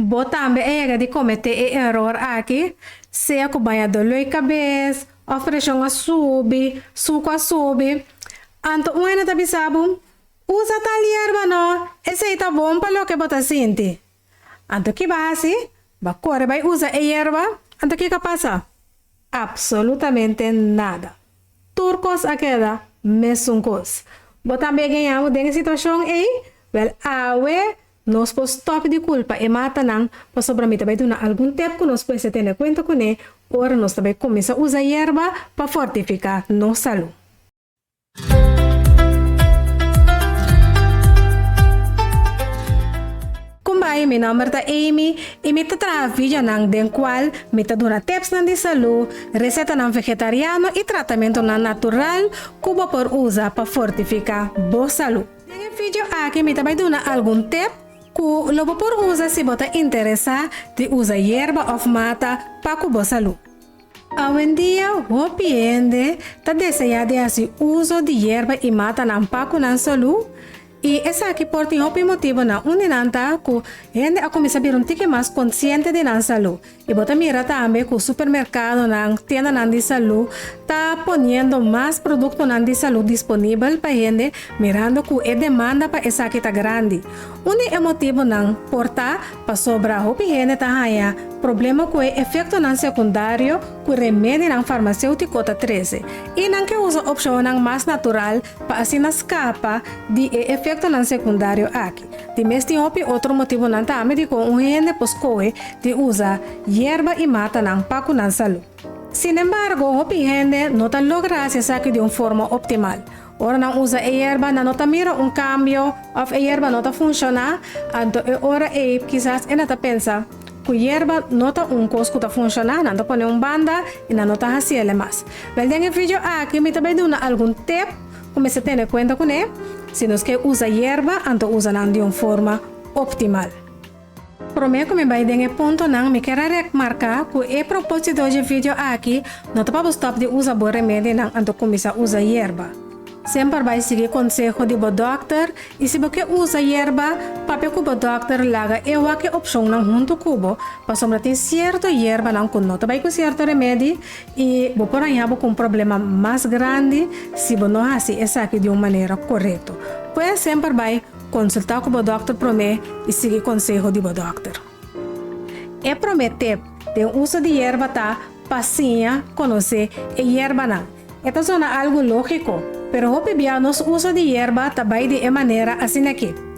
Bo tambe a yega di kometé e eror aki, sea ku baña doló kabes òf preshon a subi, suku a subi. Anto un hende ta bisa bo, Usa tal yerba no, esei ta bon pa loke bo ta sinti. Anto ki bo a hasi? Bo a kore bai usa e yerba, anto kiko a pasa? Apsolutamente nada. Tur kos a keda mesun kos. Bo tambe a gaña bo den e situashon ei? Wèl, awe nos por stòp di kulpa e matanan pasobra mi ta bai duna algun tep ku nos puese tene kuenta kuné ora nos ta bai kuminsá usa yerba pa fortifiká nos salú. Kumbai, mi nòmber ta Amy i mi ta traha videonan den kual mi ta duna tipsnan di salú, resetanan vegetariano i tratamentonan natural ku bo por usa pa fortifiká bo salú. Den e video aki mi ta bai duna algun tip ku lo bo por usa si bo ta interesá di usa yerba òf mata pa ku bo salú. Awendia hopi hende ta deseá di hasi uso di yerba i matanan pa ku nan salú, i esaki por tin hopi motibunan. Un di nan ta ku hende a kuminsá bira un tiki mas konsiente di nan salú. I bo ta mira tambe ku supermerkadonan, tiendanan di salú ta poniendo mas produktonan di salú disponibel pa hende mirando ku e demanda pa esaki ta grandi. Un di e motibunan por ta pasobra hopi hende ta haña problema ku e efektonan sekundario ku remedinan farmaseutiko ta trese i nan ke usa opshonnan mas natural pa asina skapa di e efektonan sekundario aki. Di mes tin hopi otro motibunan tambe dikon un hende por skohe di usa yerba i matanan pa ku nan salú. Sinembargo, hopi hende no ta logra hasi esaki di un forma optimal. Ora nan usa e yerba, nan no ta mira un kambio òf e yerba no ta funshoná, anto e ora ei kisas e nan ta pensa ku yerba no ta un kos ku ta funshoná, nan ta pone un banda i nan no ta hasi el mas. Wèl, den e video aki mi ta bai duna algun tep ku mester tene kuenta kuné si nos ke usa yerba, anto usa nan di un forma optimal. Promé ku mi bai den e puntonan, mi kier a rekmarká ku e propósito dje video aki no ta pa bo stòp di usa bo remedinan anto kuminsá usa yerba. Semper bai sigui konseho di bo dòkter i si bo ke usa yerba, papia ku bo dòkter laga e wak e opshonnan huntu ku bo pasobra tin sierto yerbanan ku no ta bai ku sierto remedi i bo por haña bo ku un problema mas grandi si bo no hasi esaki di un manera korekto. Pues semper bai Konsultá ku bo dòkter promé i sigui konseho di bo dòkter. E promé tep den uso di yerba ta pa siña konosé e yerbanan. E ta sona algu lógiko, pero hopi bia nos uso di yerba ta bai di e manera asin'akí,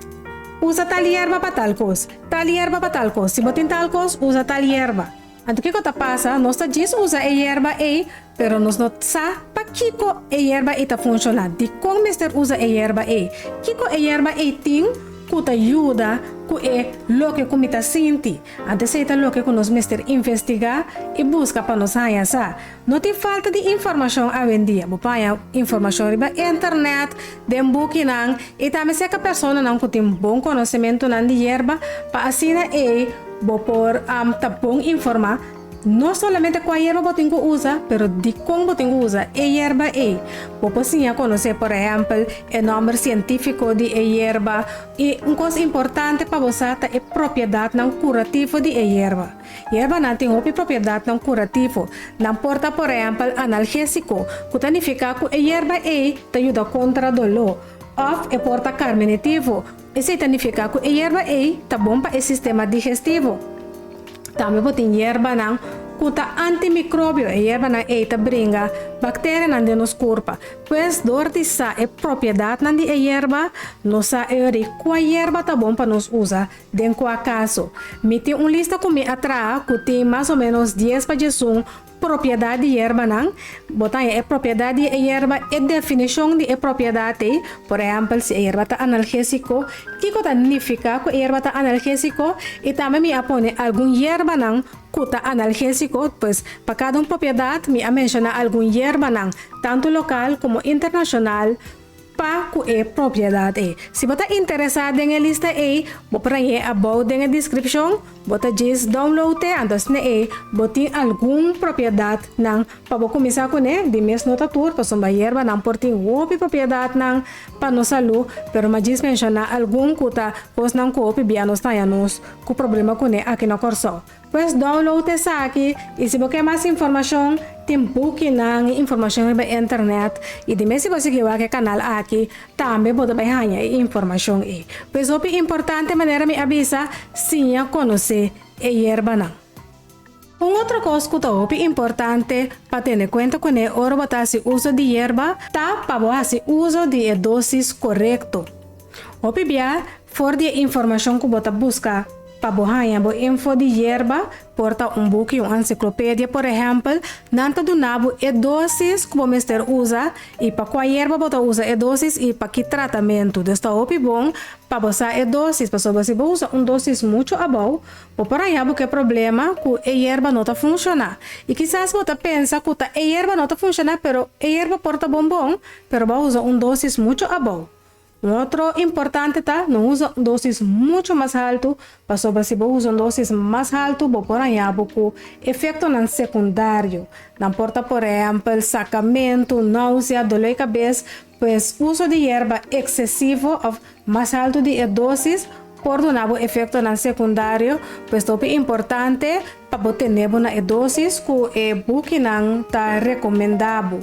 Usa tal yerba pa tal kos, tal yerba pa tal kos, si bo tin tal kos, usa tal yerba. Anto kiko ta pasa? Nos ta djis usa e yerba ei, pero nos no sa pakiko e yerba ei ta funshoná. Dikon mester usa e yerba ei? Kiko e yerba ei tin ku ta yuda ku e loke ku mi ta sinti? Anto esei ta loke ku nos mester investigá i buska pa nos haña sa. No tin falta di informashon awendia. Bo por haña informashon riba internet, den bukinan i tambe serka personanan ku tin bon konosementunan di yerba pa asina ei Bo por ta bon informá no solamente kua yerba bo tin ku usa, pero dikon bo tin ku usa e yerba ei. Bo por siña konosé, por ehèmpel, e nòmber sientífiko di e yerba. I un kos importante pa bo sa ta e propiedatnan kurativo di e yerba. Yerbanan tin hopi propiedatnan kurativo. Nan por ta, por ehèmpel, analgésiko, ku ta nifiká ku e yerba ei ta yuda kontra doló. Òf e por ta karminitivo, Esei ta nifiká ku e yerba ei ta bon pa e sistema digestivo. Tambe bo tin yerbanan ku ta antimikrobio, e yerbanan ei ta bringa bakterianan den nos kurpa. Pues dor di sa e propiedatnan di e yerba, nos sa eori kua yerba ta bon pa nos usa den kua kaso. Mi tin un lista ku mi a traha ku tin mas o ménos dies pa diesun Propiedat di yerbanan, Bo ta haña e propiedat di e yerba, e definishon di e propiedat ei, por ehèmpel si e yerba ta analgésiko, kiko ta nifiká ku e yerba ta analgésiko, i tambe mi a pone algun yerbanan ku ta analgésiko, pues pa kada un propiedat mi a menshoná algun yerbanan, tantu lokal komo internashonal. Pa ku e propiedat ei. Si bo ta interesá den e lista ei, bo por hañ'é abou den e deskripshon. Bo ta djis download e, anto asina ei bo tin algun propiedatnan pa bo kuminsá kuné. Di mes no ta tur, pasobra yerbanan por tin hopi propiedatnan pa nos salú, pero mi a djis menshoná algun ku ta kosnan ku hopi bia nos ta haña nos ku problema kuné aki na Kòrsou. Pues download esaki y si bo ke mas informacion tin bukinan y informacion riba internet y di mes si bo sigui wak e canal aki tambe bo ta bay haña e informacion ey. Pues hopi importante manera mi a bisa siña conoce e yerbanan. Un otro cos cu ta hopi importante pa tene cuenta cune ora bo ta haci uso di yerba ta pa bo haci uso di e dosis corecto. Hopi bia for di e informacion cu bo ta busca pa bo haña bo info di yerba, por ta un buki, un ensiklopedia por ehèmpel, nan ta duna bo e dósis ku bo mester usa i pa kua yerba bo ta usa e dósis i pa ki tratamentu. Dus ta hopi bon pa bo sa e dósis, pasobra si bo usa un dósis muchu abou, bo por haña bo ku e problema ku e yerba no ta funshoná. I kisas bo ta pensa ku ta e yerba no ta funshoná, pero e yerba por ta bon bon, pero bo a usa un dósis muchu abou. Un otro importante ta no usa un dosis mucho mas haltu, pasobra si bo usa un dosis mas haltu bo por haña bo ku efektonan sekundario. Nan por ta por ehèmpel sakamentu, nausea, doló di kabes. Pues uso di yerba eksesivo òf mas haltu di e dosis por duna bo efektonan sekundario, pues ta hopi importante pa bo tene bo na e dosis ku e bukinan ta rekomendá bo.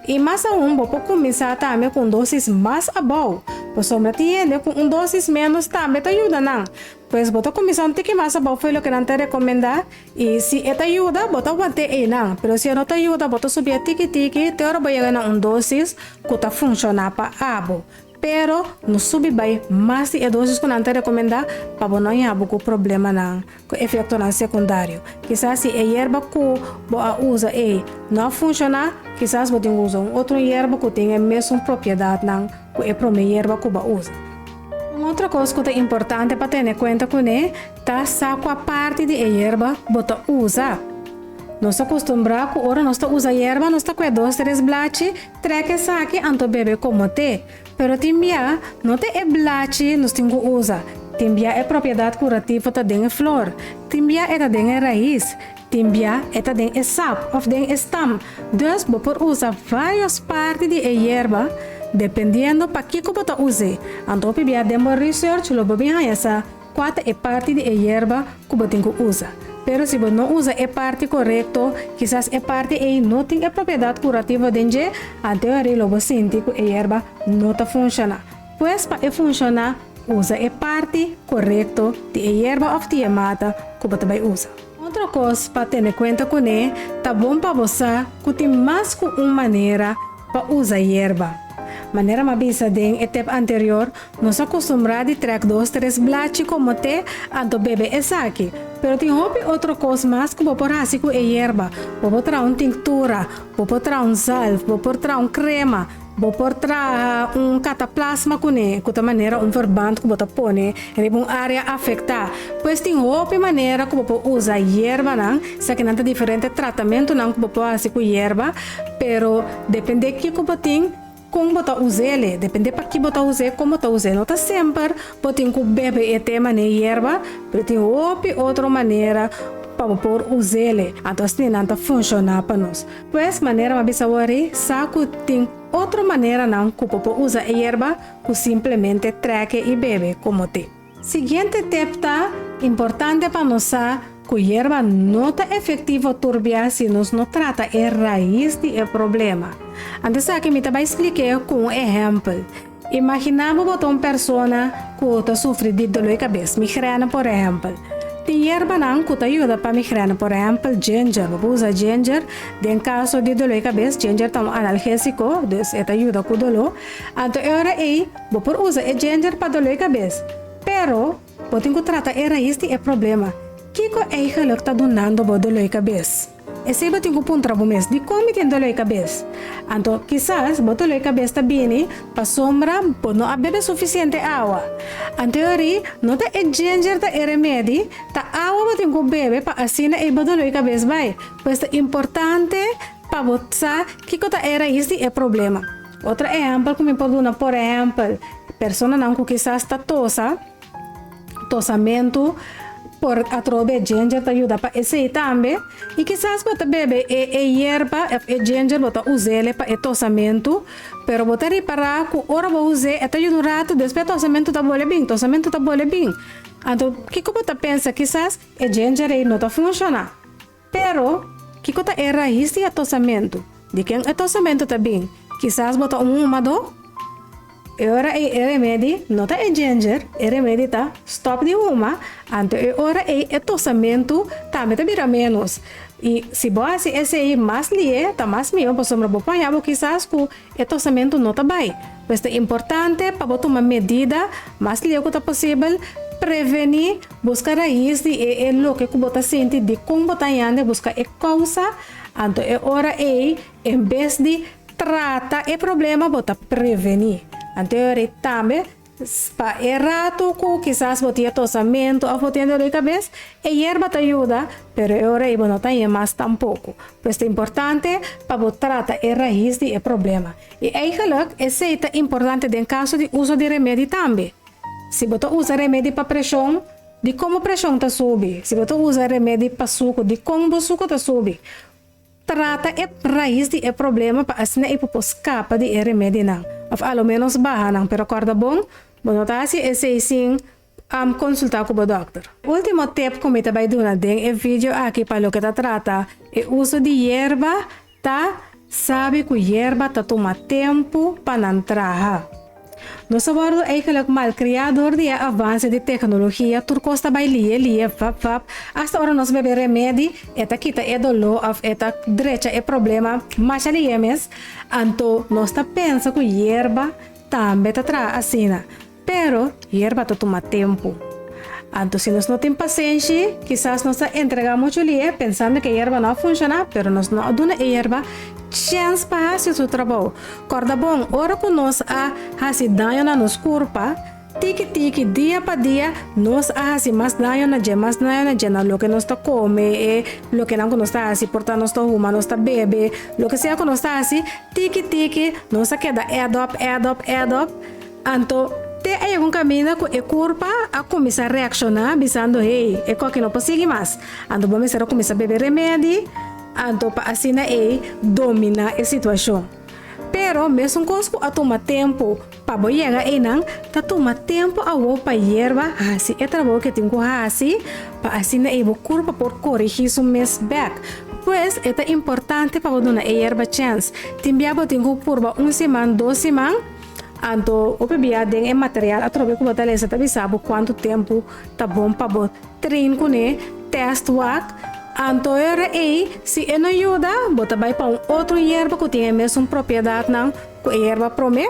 I mas aun bo por kuminsá tambe ku un dosis mas abou, pasobra tin hende ku un dosis ménos tambe ta yuda nan. Pues bo ta kuminsá un tiki mas abou fo'i loke nan ta rekomendá i si e ta yuda bo ta want'é einan, pero si e no ta yuda bo ta subié tiki tiki te ora bo yega na un dosis ku ta funshoná pa abo. Pero no subi bai mas di e dosis ku nan ta rekomendá pa bo no haña bo ku problemanan ku efektonan sekundario. Kisas si e yerba ku bo a usa ei no a funshoná, kisas bo tin ku usa un otro yerba ku tin e mesun propiedatnan ku e promé yerba ku bo a usa. Un otro kos ku ta importante pa tene kuenta kuné ta sa kua parti di e yerba bo ta usa. Nos ta kustumbrá ku ora nos ta usa yerba nos ta kue dos tres blachi, trek esaki anto bebe komo te. Pero tin bia no ta e blachi nos tin ku usa, tin bia e propiedat kurativo ta den e flor, tin bia e ta den e rais, tin bia e ta den e sap òf den e stam. Dus bo por usa vários parti di e yerba dependiendo pa kiko bo ta us'é. Anto hopi bia den bo research lo bo bin haña sa Kua ta e parti di e yerba ku bo tin ku usa? Pero si bo no usa e parti korekto, kisas e parti ei no tin e propiedat kurativo den dje, anto e lo bo sinti ku e yerba no ta funshoná. Pues pa e funshoná, usa e parti korekto di e yerba òf di e mata ku bo ta bai usa. Otro kos pa tene kuenta kuné, ta bon pa bo sa ku tin mas ku un manera pa usa yerba. Manera m'a bisa den e tep anterior, nos a kustumbrá di trèk dos tres blachi komo te, anto bebe esaki. Pero tin hopi otro kos mas ku bo por hasi ku e yerba. Bo por traha un tinktura, bo por traha un zalf, bo por traha un krema, bo por traha un kataplasma kuné, ku ta manera un verband ku bo ta pone riba un área afektá. Pues tin hopi manera ku bo por usa yerbanan. Esakinan ta diferente tratamentunan ku bo por hasi ku yerba. Pero depende kiko bo tin, kon bo ta us'ele. Depende pa ki bo ta us'é, kon bo ta us'é. No ta semper bo tin ku bebe e te manera yerba, pero tin hopi otro manera pa bo por us'ele. Anto asina nan ta funshoná pa nos. Pues manera mi a bisa wòri, sa ku tin otro maneranan ku bo por usa e yerba ku simplemente trèk'e i bebe komo te. Siguiente tip ta importante pa nos sa ku yerba no ta efektivo tur bia si nos no trata e rais di e problema. Antes aki mi ta bai splik'é ku un ehèmpel. Imaginá bo bo ta un persona ku ta sufri di doló di kabes, migrène por ehèmpel. Tin yerbanan ku ta yuda pa migrène, por ehèmpel ginger. Bo por usa ginger den kaso di doló di kabes. Ginger ta un analgésiko, dus e ta yuda ku doló. Anto e ora ei Bo por usa e ginger pa doló e kabes, pero bo tin ku trata e rais di e problema. Kiko eigenlijk ta dunando bo doló e kabes? Esei bo tin ku puntra bo mes, Dikon mi tin doló e kabes? Anto, kisas bo doló e kabes ta bini pasobra bo no a bebe sufisiente awa. Anto e ori, no ta e ginger ta e remedi, ta awa bo tin ku bebe pa asina ei bo doló e kabes bai. Pues ta importante pa bo sa kiko ta e rais di e problema. Otro ehèmpel ku mi por duna, por ehèmpel, personanan ku kisas ta tosa, tosamentu por atrobe ginger ta yuda pa esei tambe. I kisas bo ta bebe e e yerba òf e ginger bo ta us'ele pa e tosamentu, pero bo ta ripará ku ora bo us'é e ta yuda un ratu, despues e tosamentu ta bole bin, tosamentu ta bole bin. Anto kiko bo ta pensa? Kisas e ginger ei no ta funshoná. Pero, kiko ta e rais di e tosamentu? Di ken e tosamentu ta bin? Kisas bo ta un humadó? E ora ei e remedi no ta e ginger, e remedi ta stòp di huma, anto e ora ei e tosamentu tambe ta bira ménos. I si bo hasi esei mas lié, ta mas mihó pasobra bo por haña bo kisas ku e tosamentu no ta bai. Pues ta importante pa bo tuma medida mas lié ku ta posibel, prevení, buska rais di e e loke ku bo ta sinti, dikon bo ta hañando, buska e kousa, anto e ora ei en bes di Trata e problema bo ta prevení. Anto e ora tambe pa e rato ku kisas bo tin e tosamentu òf bo tin e dolor di kabes, e yerba ta yuda, pero e ora ei bo no ta haña mas tampoko. Pues ta importante pa bo trata e rais di e problema. I eigenlik esei ta importante den kaso di uso di remedi tambe. Si bo ta usa remedi pa preshon, dikon bo preshon ta subi? Si bo ta usa remedi pa suku, dikon bo suku ta subi? Trata e rais di e problema pa asina e por por skapa di e remedinan, òf a lo ménos baha nan. Pero kòrda bon, bo no ta hasi esei sin konsultá ku bo dòkter. Último tip ku mi ta bai duna den e video aki pa loke ta trata e uso di yerba ta, sabi ku yerba ta tuma tempu pa nan traha. Nos a wòrdu eigenlijk malkriá dor di e avanse di teknologia, tur kos ta bai lie lie, vap vap, asta ora nos bebe remedi e ta kita e doló òf e ta drecha e problema masha lie mes, anto nos ta pensa ku yerba tambe ta traha asina, pero yerba ta tuma tempu. Anto si nos no tin pasenshi, kisas nos ta entregá muchu lie pensando ku e yerba no a funshoná, pero nos no a duna e yerba chèns pa hasi su trabou. Kòrda bon, ora ku nos a hasi daño na nos kurpa, tiki tiki, dia pa dia, nos a hasi mas daño na dje, mas daño na dje, na loke nos ta kome, e lokenan ku nos ta hasi, por ta nos ta huma, nos ta bebe, loke sea ku nos ta hasi, tiki tiki, nos a keda add up, add up, add up, anto te a yega un kaminda ku e kurpa a kuminsá reakshoná bisando, hey, e koki no por sigui mas, anto bo mester a kuminsá bebe remedi. Anto pa asina ei dominá e situashon. Pero mesun kos ku a tuma tempu pa bo yega einan, ta tuma tempu awor pa yerba hasi e trabou ke tin ku hasi pa asina ei bo kurpa por korigí su mes bèk. Pues e ta importante pa bo duna e yerba chèns. Tin bia bo tin ku purba un siman, dos siman, anto hopi bia den e material atrobe ku bo ta lesa ta bisa bo kuantu tempu ta bon pa bo Train kuné, test wak, anto e ora ei si e no yuda bo ta bai pa un otro yerba ku tin e mesun propiedatnan ku e yerba promé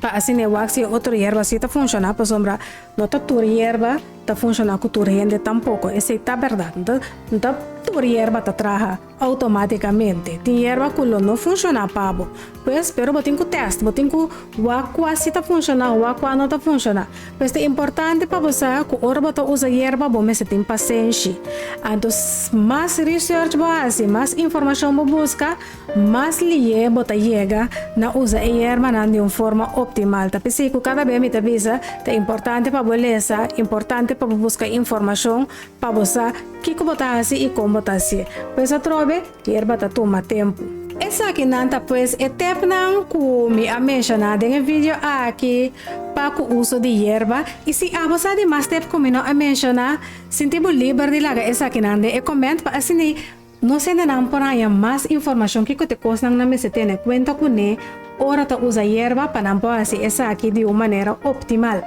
pa asina e wak si e otro yerba si ta funshoná pasobra no ta tur yerba ta funshoná ku tur hende tampoko esei ta bèrdat no ta tur yerba ta traha. Automáticamente. Tin yerba cu lo no funciona pa bo. Pues, pero bo tin cu test, bo tin cu wak cua si ta funciona, wak cua no ta funciona. Pues ta importante pa bo sa cu ora bo ta usa yerba bo mester tin pasenshi. Anto mas research bo haci, mas informacion bo busca, mas liye bo ta yega na usa e yerbanan di un forma optimal. Ta p'esey cu cada bes mi ta bisa ta importante pa bo lesa, importante pa bo busca informacion Pa bo sa kiko bo ta hasi i kon bo ta hasié. Pues atrobe, yerba ta tuma tempu. Esakinan ta pues e tepnan ku mi a menshoná den e video aki pa ku uso di yerba. I si abo sa di mas tep ku mi no a menshoná, sinti bo liber di laga esakinan den e comment pa asina nos hendenan por haña mas informashon kiko ta e kosnan nan mester tene kuenta kuné ora ta usa yerba pa nan por hasi esaki di un manera optimal.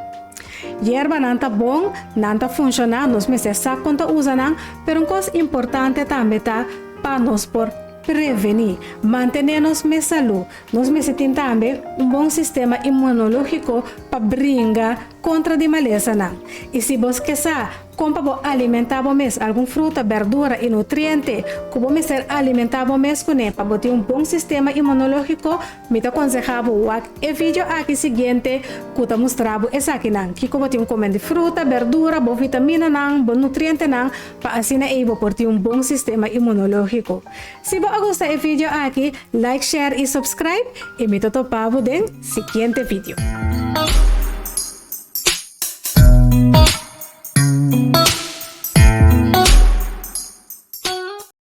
Yerbanan ta bon, nan ta funshoná, nos mester sa kon ta usa nan, pero un kos importante tambe ta pa nos por prevení, mantené nos mes salú. Nos mester tin tambe un bon sistema inmunológiko pa bringa kontra di malesanan. I si bos ke sa. Kon pa bo alimentá bo mes, algun fruta, bèrdura i nutriente ku bo mester alimentá bo mes kuné pa bo tin un bon sistema imunológiko, mi ta konsehá bo wak e video aki siguiente ku ta mustra bo esakinan, kiko bo tin kome di fruta, bèrdura, bo vitaminanan, bo nutrientenan pa asina ei bo por tin un bon sistema imunológiko. Si bo a gusta e video aki, like, share i subscribe i mi ta topa bo den siguiente video.